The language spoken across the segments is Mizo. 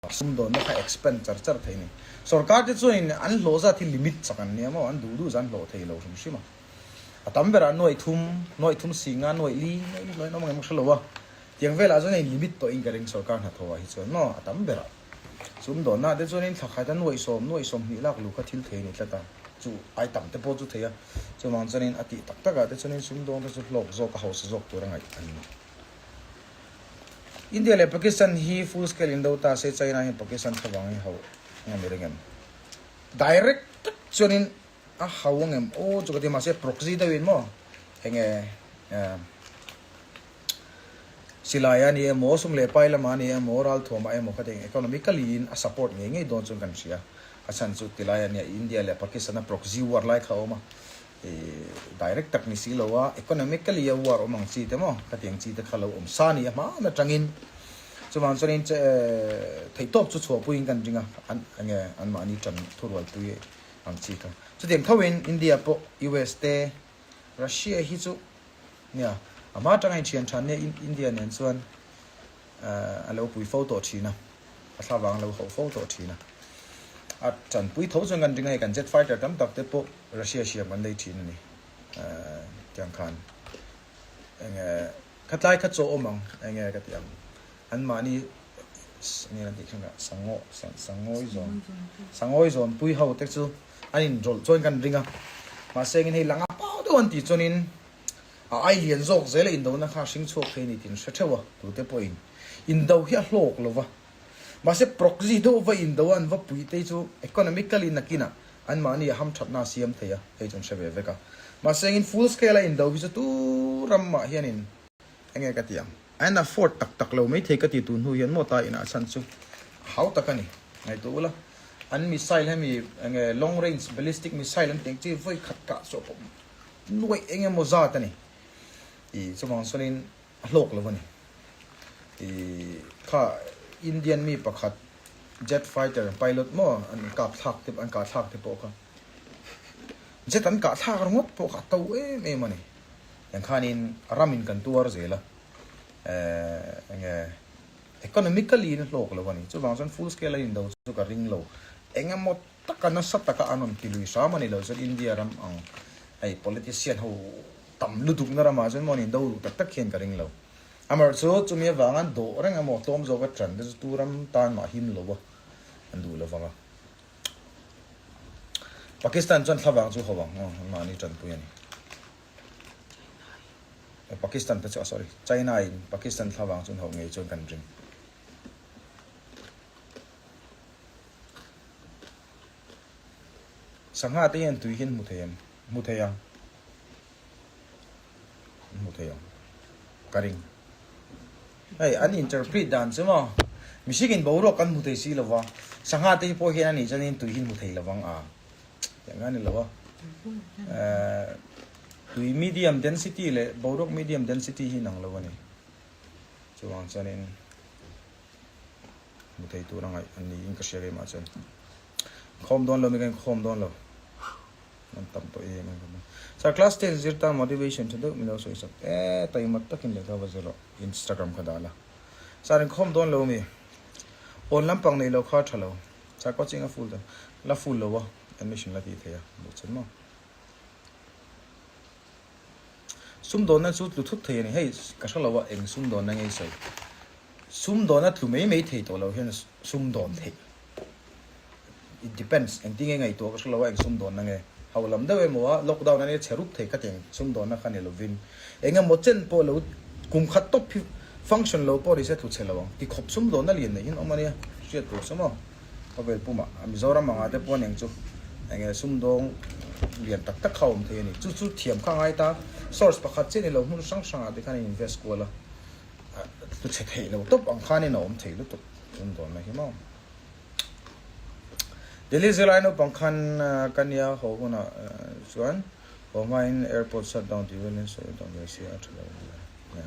Sumdawnna kha expand char char thei a ni. Sorkar te chuanin an hlawh zat hi limit chak an nia maw, an duh duh zan hlawh thei lo hrim hrim a. A tam berah nuaih thum, nuaih thum si nga, nuaih li, nuaih li hlawhin awm ang em ka hre lo a. Tiang velah chuan a in limit tawhin ka ring sorkar hnathawh ah hi chuan maw, a tam berah. Sumdawnna te chuanin thla khat a nuaih sawm, nuaih 20 lak luh kha thil thei a ni tlat a, chu ai tam te pawh chu thei a. Chuvang chuanin a tih tak takah te chuanin sumdawng te chu hlawk zawk a hausa zawk tur a ngaih an ni. India leh Pakistan hi full scale in do ta se China hian Pakistan thlavang hi hauh ngam i ring em? Direct tak chuanin a hau angem aw chu ka ti mahse proxy deuhin maw enge silai a ni emaw sum leh pai lamah a ni emaw ralthuamah emaw kha tiang economically in a support ngei ngei dawn chuan kan hria a chhan chu tilai a nia India leh Pakistan a proxy war lai kha a awm a. Direct tak ni si lo a, economically a war awm ang chi te maw, khatiang chi te kha lo awm sa ni a hma atangin chuvang chuanin che theihtawp chu chhuahpuiin kan ring a, an enge anmahni tan thurualpui ang chi kha. Chutiang thoin India pawh US te Russia hi chu nia a hma atanga inthian than nia India nen chuan a lo pui fo tawh thin a, a thlavang a lo hauh fo tawh thin a. A tanpui tho chuan kan ring a hei kan jet fighter tam tak te pawh Russia siam kan lei thin a ni. Tiang khan enge khatlai kha chaw awm ang enge ka ti ang anmahni enge kan tih khan ka sangaw sangawi zawn sangawi zawn pui ho te chu an inrawlh chuan kan ring a mahse engin hei langa pau deuh an tih chuanin A ai lian zawk zel a indona kha a hring chhuak thei a ni tih an hre theuh a, tute pawhin indo hi a hlawk lo va. Mahse proxy deuh va indo a an va pui te hi chu economically nakinah anmahni a hamthatna a siam thei a, hei chu an hre ve vek a. Mahse engin full scale a indo hi chu tu ramah hianin enge ka ti ang? An afford tak tak lo maithei ka ti tun hnu hian maw ta inah chhan chu a hau tak a ni. Ngaihtuah ula, an missile hemi enge long range ballistic missile an tih ang chi vawi khat kah chhuah pawh Nuaih eng emaw zat a ni. I chuvang chuanin a hlawk lo a ni. I kha Indian mi pakhat jet fighter pilot maw an kap thlak te an kah thlak te pawh kha jet an kah thlak ringawt pawh kha a to em em a ni. Tiang khanin ramin kan tuar zel a, eh enge economically in a hlawk lo a ni. Chuvang chuan full scale a indo chu ka ring lo. Eng emaw Taka nasa taka an rawn ti lui hram a ni lo chuan India ram ang hei politician ho tam lutuk na ramah chuan maw an indo duh tak tak hian ka ring lo. Amaherawhchu chumi avanga an dawh reng emaw tlawm zawka tan te chu tu ram tan mah him lo a an duh lo vang a. Pakistan chuan thlavang chu ho ang aw anmahni tanpui a ni. Pakistan te chu sorry China in Pakistan thlavang chu an hauh ngei chuan kan ring. Sangha te hian tui hi an hmu thei em? Hmu thei ang. An hmu thei ang. Ka ring. Hei, an interpret dan chu maw? Mihringin boruak kan hmu thei si lo va, sangha te hi pawh hian a nih chuanin tui hi an hmu thei lo vang a. Tiang a ni lo a. Tui medium density leh boruak medium density hi inang lo a ni. Chuvang chuanin. Hmu thei tur a ngaih an niin ka hria keimah chuan. Khawm dawn lo mi ka inkhawm dawn lo. An tam tawh em em em. Sir class ten zir tan motivation tha deuh min lo sawi sak e taima takin lehkha va zir rawh Instagram kha dah la. Sir inkhawm dawn lo mi awn lampang nei lo kha tha lo. Sir coaching a full ta la full lo a admission la tih thei a duh chen maw. Sumdawnna chu tlu thut thei a ni. Hei ka hre lo a eng sumdawnna nge i sawi. Sumdawnna tlu mai mai thei tawh lo hian sumdawn theih. It depends engtin nge ngaihtuah ka hre lo a eng sumdawnna nge. Ho lam deuh emaw a lockdown a nia chhe rup thei kha tiang sumdawnna kha ni lovin eng emaw chen pawh lo kum khat tawp hi function lo pawh ni se tlu chhe lo ang. Tikhawp sumdawnna lian nei hian awm a nia hriat tur chu maw. Khawvel pumah Mizoram anga te pawh aniang chu enge sumdawng lian tak tak kha a awm thei a ni. Chu chu thiam kha a ngai ta. Source pakhat chiah ni lo hmun hrang hrangah te khan in invest kual a, hlu chhe theih lo tawp ang khanin a awm thei lutuk sumdawnna hi maw. Delhi zirlai naupang khan ka nia haw hunah chuan haw hmain airport shutdown tih velin sawi a dawng ve si a tha lo nia.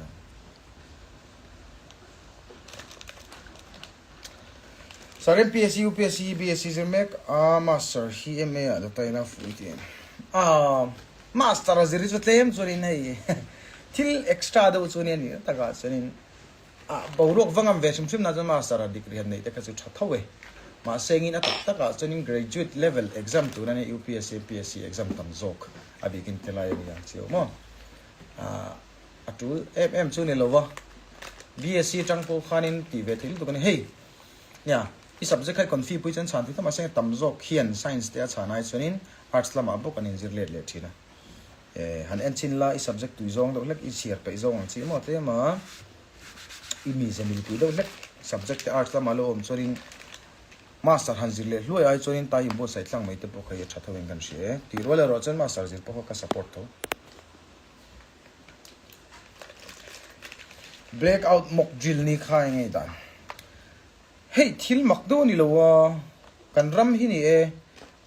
Sir MPSC, UPSC, BSc zir mek a master hi MA ah la ta ila fuh i ti em? Aaa master a zir hi chu tlem chuanin hei thil extra deuh chu ania ni takah chuanin. Ah, boruak va ngam ve hrim hrim na chuan master a degree han neih te kha chu tha tho e. Mahse engin a tak takah chuanin graduate level exam tur a nia UPSC, MPSC exam tam zawk a bikin te lai a ni ang chiau maw. Ah, a tul em em chu ni lo va. BSc atang pawh khanin tih ve theih lutuk a ni. Hei, nia, i subject kha i confi pui chuan chhan thei ta mahse tam zawk hian science te a chhan ai chuanin arts lamah bawk an inzir let leh thin a. Eh, han en chin la, i subject tui zawng deuh hlek, i chhiar peih zawng ang chi maw tlem a, i mize milpui deuh hlek subject te arts lamah lo awm chuanin master han zir leh hluai ai chuanin tai inbuatsaih tlang mai te pawh kha hi a tha tho in kan hria e. Tih rual erawh chuan master zir pawh kha ka support tho. Black out mock drill ni kha eng nge dan? Hei thil mak deuh a ni lo a, kan ram hi ni e,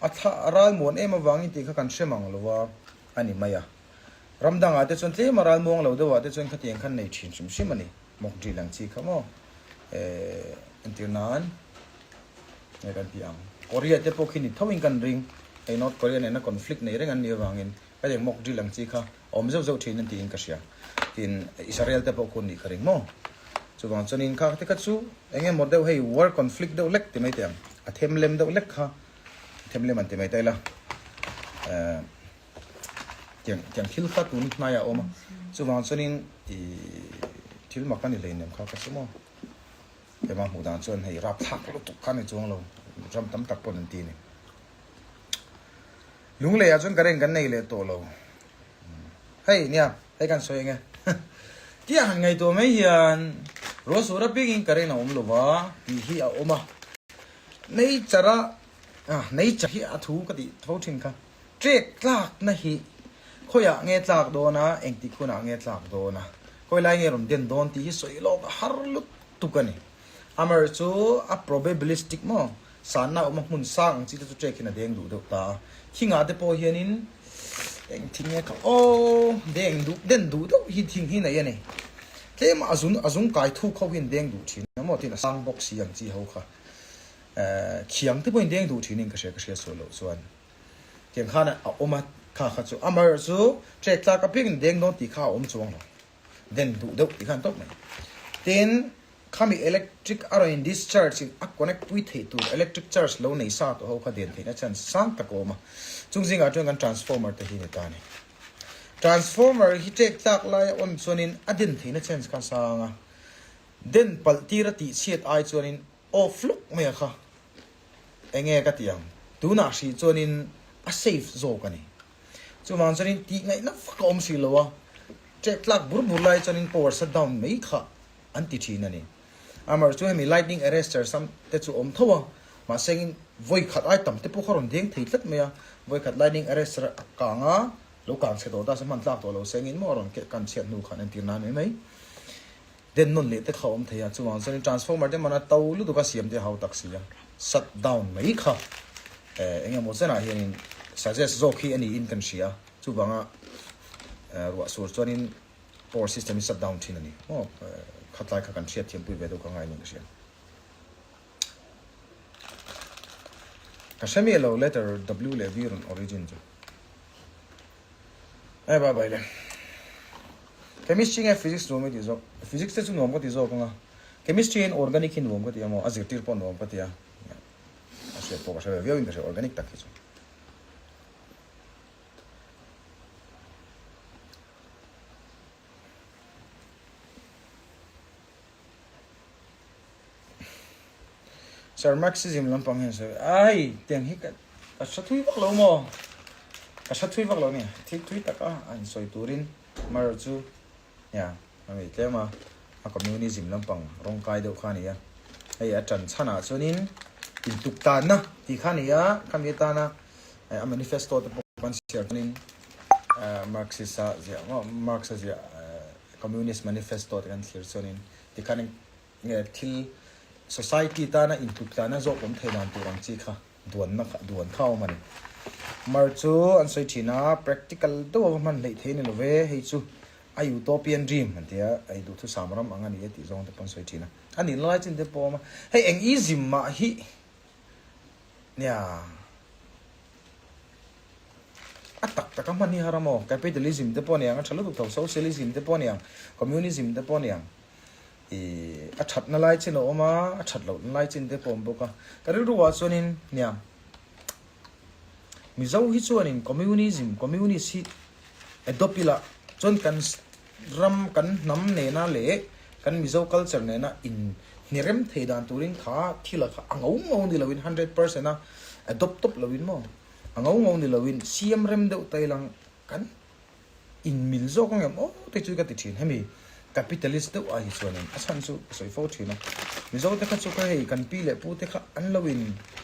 a thla a ral muan em avangin tih kha kan hre mang lo a, a ni mai a. Ram dangah te chuan tlem a ral muang lo deuhah te chuan khatiang khan nei thin hrim hrim a ni, mock drill ang chi kha maw eh entir nan nge kan tih ang. Korea te pawh khi ni tho in kan ring, hei North Korea nena conflict nei reng an nih avangin khatiang mock drill ang chi kha A awm zeuh zeuh thin an tiin ka hria. Tin, Israel te pawh khun nih ka ring maw? Chuvang chuanin kha te kha chu eng emaw deuh hei war conflict deuh lek ti mai teh ang. A them lem deuh lek kha, a them lem an ti mai ta ila. Eh, tiang tiang thil kha tun hnaiah a awm a. Chuvang chuanin i thil mak a ni hleinem kha ka chu maw? Keimah hmuh dan chuan hei rapthlak lutuk kha ni chuang lo, ram tam tak pawn an ti a ni. Lungleiah chuan current kan nei leh tawh lo. Hei nia, hei kan sawi enge. Tia han ngaihtuah mai hian ruahsur apiangin current a awm lo va tih hi a awm a. Nature a, ah nature hi a thu ka tih tho thin kha. Trek tlakna hi khawiah nge tlak dawn a, engtik hunah nge tlak dawn a, khawi lai nge rawn den dawn tih hi sawi lawk a har lutuk a ni. Amar chu a probabilistic maw? Sanna awm a hmun sang ang chi te chu trek hian a deng duh deuh ta a. Thingah te pawh hianin eng thing nge kha aw deng duh den duh deuh hi thing hi nei a ni. Tlem a zun a zung kai thuk ho hian deng duh thin a maw tin a sang bawk si ang chi ho kha. Eh khiang te pawhin deng duh thin in ka hria ka hria sual loh chuan. Tiang khan a awm a kha kha chu Amar chu trek tlak apiangin deng dawn tih kha a awm chuang lo. Den duh deuh tih khan tawp mai. Tin, khami electric a rawn in discharge in a connect pui theih tur electric charge lo nei sa tawh ho kha den theihna chance sang tak a awm a. Chung zingah chuan kan transformer te hi ni ta a ni. Transformer hi ṭek tlak lai a on chuanin a den theihna chance kha a sang a. Den palh tir a tih chhiat ai chuanin off lawk mai a kha. Enge ka tih ang? Tunah hrih chuanin a safe zawk a ni. Chuvang chuanin tih ngaihna vak a awm si lo a, ṭek tlak bur bur lai chuanin power shut down mai kha an ti ṭhin a ni. Amaherawhchu chu hemi lightning arrester sam te chu awm tho a, mahse engin vawi khat ai tam te pawh kha rawn deng thei tlat mai a, vawi khat lightning arrester a kang a, lo kang chhe tawh ta se hman tlak tawh lo se engin maw a rawn keh kan chhiat hnu khan entir nan mai mai. Den nawn leh te kha awm thei a, chuvang chuanin transformer te hmana to lutuk a siam te a hau tak si a, shut down mai kha eh eng emaw chenah hianin suggest zawk hi a niin kan hria, chuvanga ruah sur chuanin power system hi shut down thin a ni maw, khatlai kha kan hriat thiampui ve deuh ka ngai niin ka hria. Ka hre miah lo letter W leh V rawn origin chu. Eh bye bye le. Chemistry nge physics nuam i tih zawk? Physics te chu nuam ka ti zawk anga. Chemistry in organic hi nuam ka ti emaw a zirtir pawh nuam ka ti a. A hriat pawh ka hre ve viau in ka hria organic tak hi chu. Sir Marxism lampang hian sawi a hei tiang hi ka ka hre thui vak lo maw ka hre thui vak lo nia thil thui tak a an sawi turin mar chu nia a ngei tlem a a communism lampang rawng kai deuh kha a ni a hei a ṭan chhanah chuanin intuk tanna tih kha a ni a khami atana a manifesto te pawh kan chhiar chuanin Marxist a ziah maw Marx a ziah Communist Manifesto te kan thlir chuanin tikhan nge thil society tana intluktlana zawk awm thei dan tur ang chi kha duanna kha duan kha a awm a ni. Mar chu an sawi thin a, practical deuh ava hman hleih thei a ni lo ve, hei chu a utopian dream an ti a, ei duhthusam ram ang a ni e tih zawng te pawh an sawi thin a. A nih lai chin te pawh a awm a, hei eng ism mah hi nia. A tak tak a hman hi har a maw? Capitalism te pawh a ni ang, a tha lutuk tho, socialism te pawh a ni ang, communism te pawh a ni ang. Ih a thatna lai chin a awm a, a that lohna lai chin te pawh a awm bawk a. Ka rilru ah chuanin nia Mizo hi chuanin communism, communist hi adopt ila chuan kan ram kan hnam nena leh kan Mizo culture nena in hnerem thei dan turin kha thil a kha a ngo ngo ni loin 100% a adopt tawp loin maw a ngo ngo ni loin siam rem deuh ta ilang kan in mil zawk ang em aw te chu ka ti thin. Hemi capitalist deuh ah hi chuanin a chhan chu ka sawi fo thin a. Mizo te kha chu ka hei kan pi leh pu te kha an lo in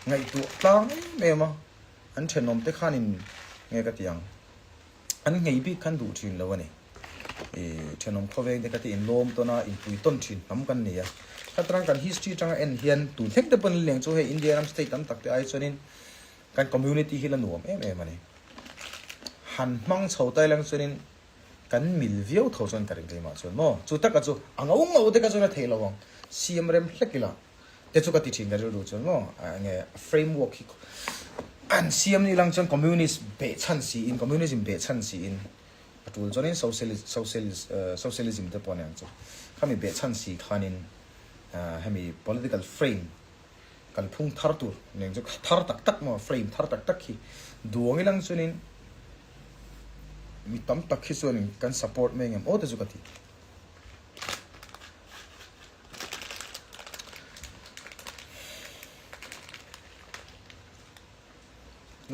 ngaihtuah tlang em em a, an thenawm te khanin nge ka ti ang, an nghei bik khan duh thin lo a ni. Ih thenawm khawveng te kha te in lawm tawn a, in pui tawn thin hnam kan ni a. Khatrang kan history atanga en hian tun thleng te pawn leng chu hei India ram state tam tak te ai chuanin kan community hi la nuam em em a ni. Han hmang chho tai lang chuanin kan mil viau tho chuan ka ring keimah chuan maw chu taka chu a ngo ngo te ka chuan a theih lo ang siam rem hlek ila te chu ka ti thin ka rilru chuan maw enge framework hi an siam ni lang chuan communist beh chhan si in communism beh chhan si in a tul chuanin socialist socialist socialism te pawh aniang chu khami beh chhan si khanin hemi political frame Kalphung thar tur nen chu thar tak tak maw frame thar tak tak hi duang ilang chuanin mi tam tak hi chuanin kan support mai engem aw te chu ka ti.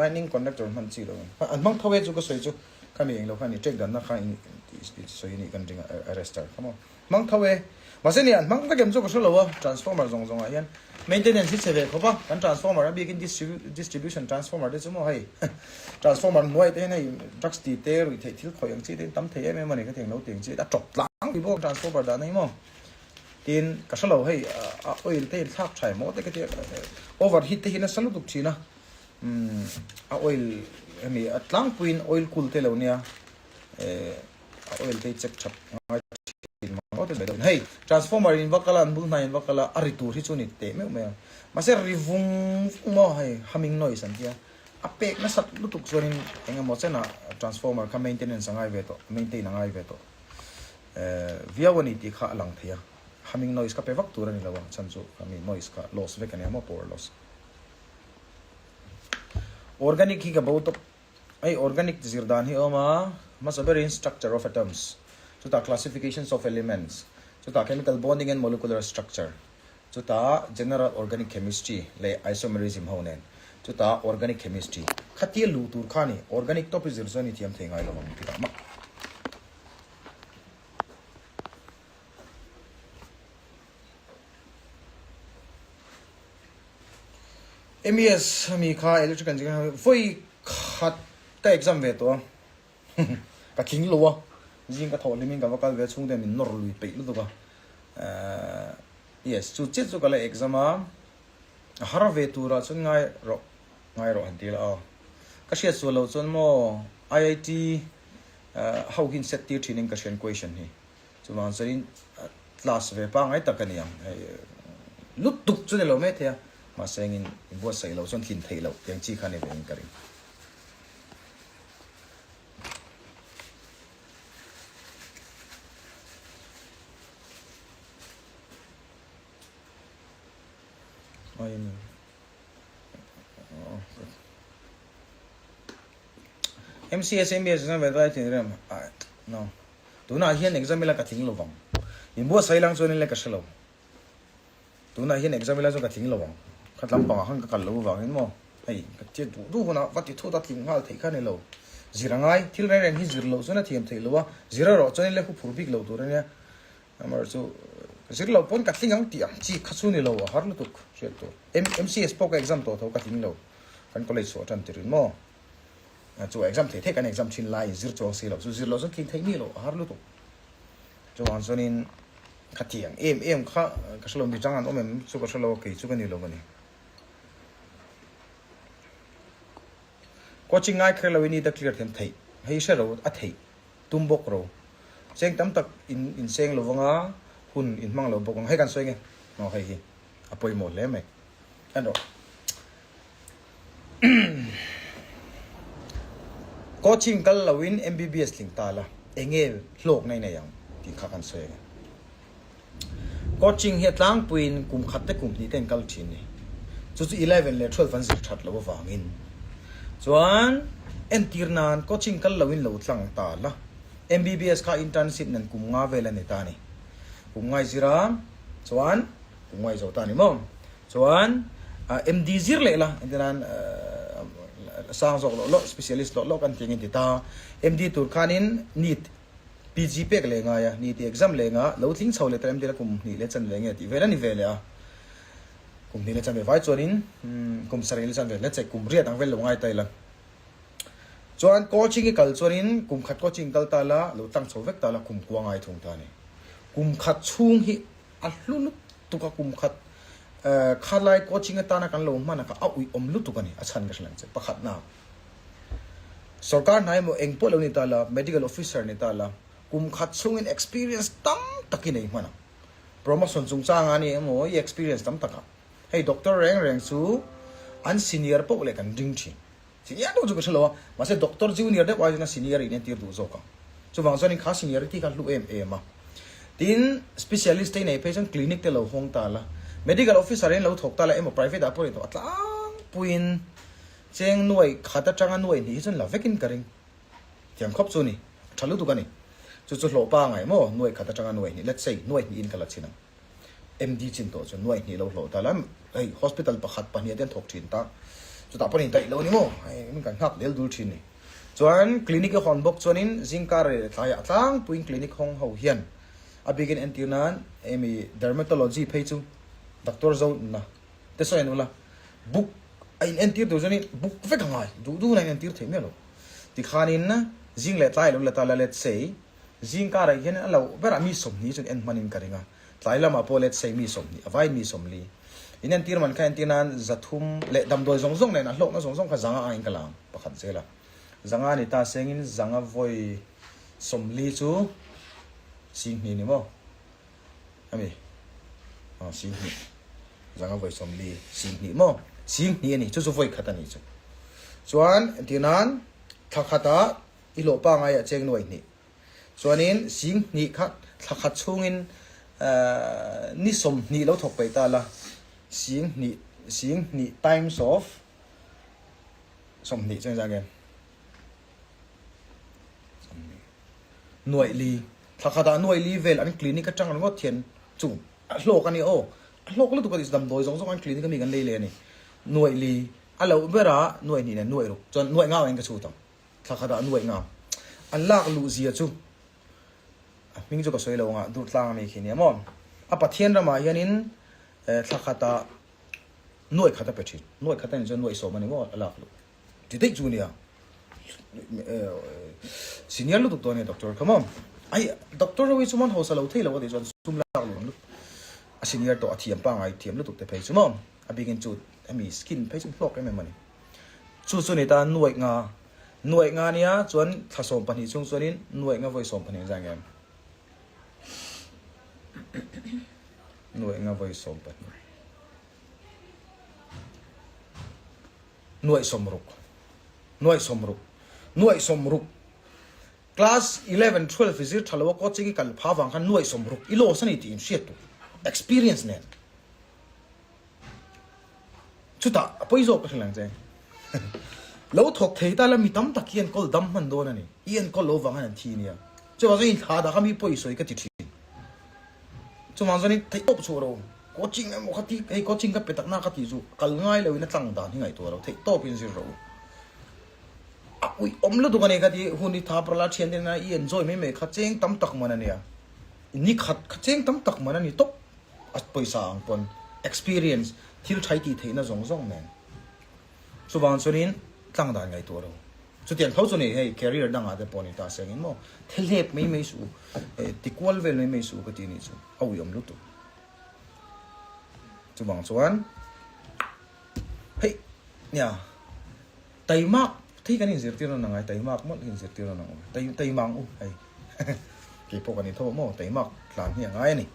Lightning conductor hman chi lo an hmang tho e chu ka sawi chu khami englo kha ni check danna kha in sawi anih kan ring a arrester kha maw hmang tho e mahse ni an hmang vek em chu ka hre lo a transformer zawng zawng ah hian maintenance hi che ve khawp a kan transformer a bikin distribution transformer te chu maw hei transformer hnuai te hian hei drugs ti te ruih theih thil khawih ang chi te in tam thei em em a ni ka ti ang lo ti ang chi a tawp tlang pui bawk transformer dan hi maw Tin, ka hre lo hei a oil te in thlak tha emaw te ka ti a, over heat te hi nasa lutuk thin a, umm a oil hemi a tlangpuiin oil cool te lo nia eh a oil te hi check that ngai thin mang te mai hei transformer in va kal a an bul hnai in va kal a a ri tur hi chu ni teh meuh mai a, mahse ri vung vung maw hei humming noise an tia a pek nasat lutuk chuanin eng emaw chenah transformer kha maintenance a ngai ve tawh maintain a ngai ve tawh. Viau a ni tih kha a lang thei a, humming noise kha pe vak tur a ni lo a, chhan chu khami noise kha loss vek a nia maw, power loss. Organic hi ka bo tawp, hei organic zir dan hi a awm a, hmasa berin structure of atoms, chutah classifications of elements, chutah chemical bonding and molecular structure, chutah general organic chemistry leh isomerism ho nen, chutah organic chemistry. Khatia luh tur kha a ni, organic tawp hi zir chuan i thiam thei ngai lo ang tikah mah. MES ami kha electric engineering vawi khat ka exam ve tawh a ka tling lo a zing ka thawh hlim in ka va kal ve a chhungte min nawr lui peih lutuk a yes chu chiah chu ka la exam a a har ve turah chuan ngai rawh ngai rawh han ti la aw ka hriat sual loh chuan maw IIT Ho hi in set tir thin in ka hrian question hi chuvang chuanin class ve pangngai tak a ni ang hei lutuk chu ni lo mai thei a mahse engin in buatsaih loh chuan tlin theih loh tiang chi kha ni ve in ka ring. MCS MBS exam ve lai thin rem ah no tunah hian exam ila ka tling lovang in buatsaih lang chuan ila ka hre lo tunah hian exam ila chuan ka tling lovang khat lampangah khan ka kal lo avangin maw hei ka tia duh duh hunah va ti thut a tling nghal theih kha ni lo zir a ngai thil reng reng hi zir loh chuan a thiam theih lo a zir erawh chuan ila huphur bik lo tur ania amaherawh chu zir loh pawn ka tling ang tih ang chi kha chu ni lo a har lutuk hriat tur MCS pawh ka exam tawh tho ka tling lo kan college chhuah tan tirin maw Chu exam thei thei kan exam thin lai zir chuang si lo chu zir lo chuan tling theih mi lo a har lutuk. Chuvang chuanin khatiang em em kha ka hrelo mi chang an awm em chu ka hrelo kei chu ka ni lo a ni. Coaching ngai kher lo in i ta clear thiam theih hei hre ro a theih tum bawk ro cheng tam tak in in seng lo vanga hun in hmang lo bawk ang hei kan sawi nge maw hei hi a pawimawh hle mai en rawh. Coaching kal loin MBBS tling ta la, enge hlawkna i nei ang tih kha kan sawi ang e. Coaching hi a tlangpuiin kum khat te kum hnih te an kal thin ni. Chu chu 11 leh 12 an zir that loh avangin. Chuan entir nan coaching kal loin lo tlang ta la. MBBS kha internship nen kum nga vel a ni ta a ni. Kum ngai zir a, chuan kum ngai zo ta a ni maw? Chuan MD zir leh la, entir nan sang zawk loh loh, specialist loh loh kan tih angin ti ta. MD tur khanin NEET PG pek leh ngai a, NEET exam leh nga, lo tling chho leh ta MD la kum hnih leh chanve nge tih vel a ni ve leh a. Kum hnih leh chanve vai chuanin kum sarih leh chanve let's say kum riat ang vel lo ngai ta ila. Chuan coaching i kal chuanin kum khat coaching kal ta la, lo tlang chho vek ta la kum kua ngai thung ta a ni. Kum khat chhung hi a hlu lutuk a, kum khat khalai coaching atana kan lo hman a kha a uih awm lutuk a ni, a chhan ka hre lang che. Pakhatna, sorkar hna emaw eng pawh lo ni ta la, medical officer ni ta la, kum khat chhungin experience tam tak i nei hman ang. Promotion chungchanga a ni emaw i experience tam tak a. Hei doctor reng reng chu an senior poh leh kan ring thin. Senior deuh chu ka hre lo a, mahse doctor junior deuh ai chuan a senior in entir duh zawk ang. Chuvang chuanin kha seniority kha hlu em em a. Tin, specialist te nei phei chuan clinic te lo hawng ta la, medical officer in lo thawk ta la emaw private ah pawh in thawk a tlangpuiin cheng nuai khat atanga nuai hnih hi chuan la vekin ka ring. Thiam khawp chu ni, a tha lutuk a ni. Chu chu hlawh pangai maw nuai khat atanga nuai hnih, let's say nuai hnihin ka la chhin ang. MD chin tawh chu nuaih hnih lo hlawh ta la, hei hospital pakhat pahnih ah te an thawk thin ta, chutah pawh ni daih lo a ni maw, hei min kan nghak lel dul thin ni. Chuan clinic a hawn bawk chuanin zingkar leh tlaiah tlangpuiin clinic hawng ho hian a bikin entir nan emi dermatology phei chu doctor zo na te sawi an ula book a in entir tur chuanin book vek a ngai duh duh na in entir theih miah lo tikhanin zing leh tlai lo la ta la let's say Zingkarah hian a loh berah mi 20 chuan en hmanin ka ring a, tlai lamah pawh let's say mi 20, a vaiin mi 40. In entir man kha entir nan zathum leh damdawi zawng zawng nen a hlawkna zawng zawng kha zanga angin ka la ang pakhat zel a. Zanga ni ta sengin zanga vawi 40 chu 20 ni maw? Ami? Aw 20. Zanga vawi 40, 20 maw? 20 a ni, chu chu vawi khat a ni chu. Chuan entir nan thla khatah I hlawh pangai ah cheng nuai hnih. Chuanin sing hnih kha thla khat chhungin ni 20 lo thawk peih ta la, sing hnih, sing hnih times of 20 chuan engzah nge? 20 nuaih li. Thla khatah nuaih li vel an clinic atang ringawt hian chung a hlawk a ni aw. A hlawk lutuk a ni damdawi zawng zawng an clinic ami kan lei leh a ni. Nuaih li a loh berah nuaih hnih nen nuaih ruk chuan nuaih ngau in ka chhut ang. Thla khatah nuaih ngam. An lak luh zia chu a hming chu ka sawi lo anga Durtlang ami khi nia maw. A Pathian ramah hianin thla khatah nuaih khat a pe thin. Nuaih khat a nih chuan nuaih sawm a ni maw a lak luh. Ti daih chu nia. Senior lutuk tawh a nia doctor kha maw. Ai doctor ho hi chu man hausa lo thei lo a tih chuan sum lak luh ang lutuk. A senior tawh a thiam pangai thiam lutuk te phei chu maw. A bikin chu hemi skin phei chu hlawk em em a ni. Chu chu ni ta nuaih nga, nuaih nga nia chuan thla 12 chhung chuanin nuaih nga vawi 12 an zai ngem? Nuaih nga vawi 12. Nuaih 60. Nuaih 60. Nuaih 60. Class 11, 12 i zir tha lo a coaching i kal pha vang khan nuaih 60 i loss a ni tih in hriat tur. Experience nen. Chutah a pawi zawk ka hre lang che. Lo thawk thei ta la mi tam tak hi enkawl dam hman dawn a ni. I enkawl lo vang hian an thi nia. Chuvang chuan inthla dah kha mi pawi sawi ka ti thin. Chuvang chuan theih tawp chhuah ro. Coaching emaw kha ti hei coaching ka pe tak na ka tih chu kal ngai lo in a tlang dan hi ngaihtuah lo theih tawp in zir ro. A uih awm lutuk a ni ka ti hun i tha prala thian te nena i enjoy mai mai kha cheng tam tak man a nia. Ni khat kha cheng tam tak man a ni tawp. A pawisa ang pawn experience thil thai tih theihna zawng zawng nen chuvang chuanin tlang dan ngaihtuah lo. Chutiang tho chu ni hei career dangah te pawh ni ta se angin maw thelep mai mai suh u, ti kual vel mai mai suh u ka ti nih chu a uiawm lutuk. Chuvang chuan hei nia taimak thei kan inzirtir nawn angai taimak mawlh hi inzirtir nawn ang u taimang u hei keipawh kan intho maw taimak tlan hi a ngai a ni.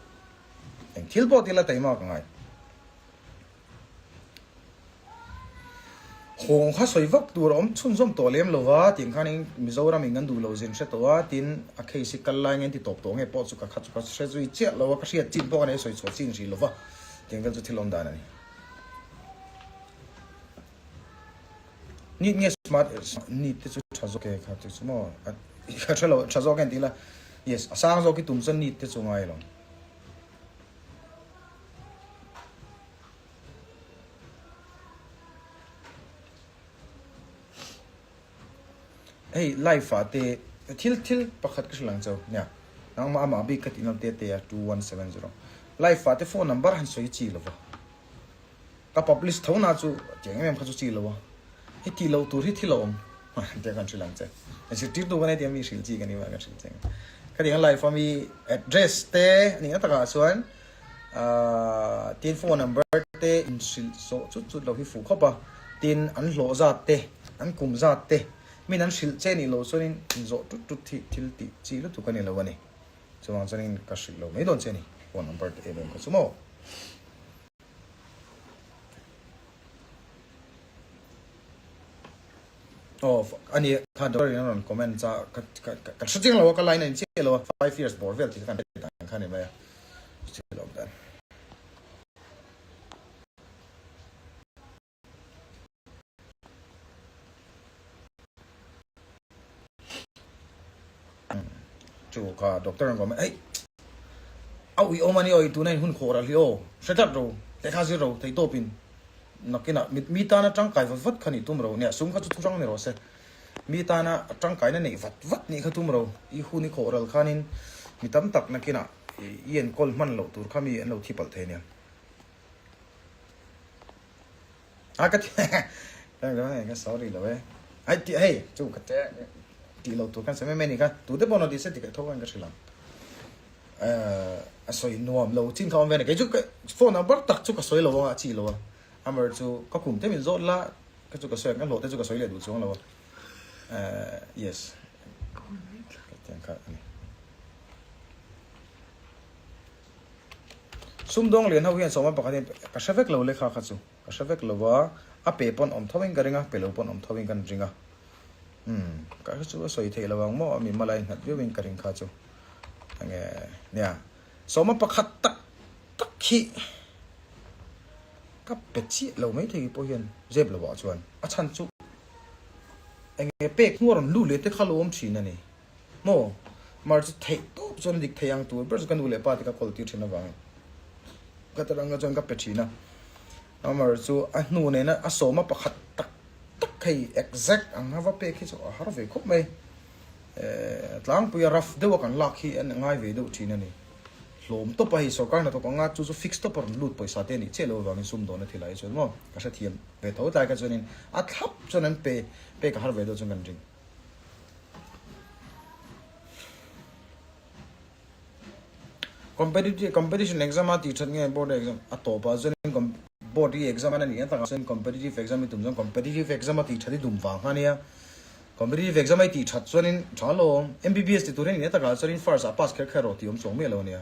Eng thil pawh tila taima ka ngai. Hawng kha sawi vak tur a awm chhunzawm tawh lem lo va, tiang khanin Mizoram in kan duh lo zin hre tawh a, tin a case hi kal lai nge an ti tawp tawh nge pawh chu ka kha chu ka hre zui chiah lo a, ka hriat chin pawh ka nei sawi chhuah chin hrih lo va, tiang vel chu thil awm dan a ni. Nit nge smart nit te chu tha zawk e kha chu maw ka hre lo tha zawk e an ti la, yes a sang zawk i tum chuan nit te chu ngai lo. Hei life ah te thil thil pakhat ka hrilh ang chau nia nangmah amah bik ka tih na te te a 2170 life ah te phone number han sawi chi lova ka publish tho na chu tiang em em kha chu chi lo a hei tih loh tur hi thil a awm tiang kan hrilh ang che zirtirtu ka nei tiang mi hrilh chi ka ni mai kan hrilh che khatiang life a mi address te a nih na takah chuan Ahh tin phone number te in hrilh zawh chut chut lo hi fuh khawp a, tin an hlawh zat te, an kum zat te min an hrilh che nih loh chuanin in zawh tut tut hi thil tih chi lutuk a ni lo a ni. Chuvang chuanin ka hrilh lo mai dawn che a ni phone number te em em kha chu maw. Aw a ni kha doctor in a rawn comment a ka ka ka hre chiang lo a ka line a in chiah lo a five years bawr vel tih kha kan hre dan kha a ni mai a thil awm dan. Chu kha doctor an comment hei a ui awm a ni aw i tuna in hun khawh ral hi aw hre tlat ro lehkha zir ro thei tawp in Nakinah mi tana tangkai vat vat kha nih tum ro. Nia, sum kha chu thu hrang ni rawh se. Mi tana tangkaina neih vat vat nih kha tum ro. I hun i khawh ral khanin mi tam tak nakinah i enkawl hman loh tur kha mi an lo thi palh thei nia. A ka ti ka sorry lo e. Ai ti hei chu ka te tih loh tur khan sawi mai mai a nih kha. Tute pawh rawn ti se ti kaih tho khan ka hrilh ang. A sawi nuam lo chin kha awm ve a ni. Kei chu phone number tak chu ka sawi lo a, a chi lo a. Amar chu ka kum te min zawt la, ka chu ka sawi ang, ka hlawh te chu ka sawi leh duh chuang lo a. Yes. Ka tiang kha a ni. Sumdawng lian ho hian sawma pakhat hian ka hre vek lo lehkha kha chu. Ka hre vek lo a, a pe pawn awm tho in ka ring a, pe lo pawn awm tho in kan ring a. Umm, ka hre chu a sawi theih lo ang maw, a mi malai nghat viau in ka ring kha chu. Enge nia, sawma pakhat tak tak hi ka pe chiah lo mai thei pawh hian zep lo ah chuan a chhan chu enge pek hnu a rawn lut leh te kha lo awm thin a ni maw mar chu theih tawp chuan a dik thei ang tur ber chu ka nu leh pa te ka kawl tir thin avangin ka ta ranga chuan ka pe thin a amar chu a hnu nena a sawma pakhat tak tak hei exact ang a va pek hi chu a har ve khawp mai. Tlangpuia rough deuha kan lak hi an ngai ve deuh thin a ni. Hlawm tawp a hei sorkar hnathawk anga chu chu fix tawp a rawn lut pawisa te a nih chiah loh avangin sum dawhna thil ah hi chuan maw ka hrethiam ve tho tlai kha chuanin a thlap chuan an pe pek a har ve deuh chuan kan ring. Competitive competition exam a tih that nge board exam a tawp ah chuanin board hi exam a nih takah chuan competitive exam i tum chuan competitive exam a tih that i dum vang kha ania competitive exam a i tih that chuanin tha lo MBBS ti tur hian nih takah chuanin first ah pass kher kher rawh tih awm chuang miah lo ania.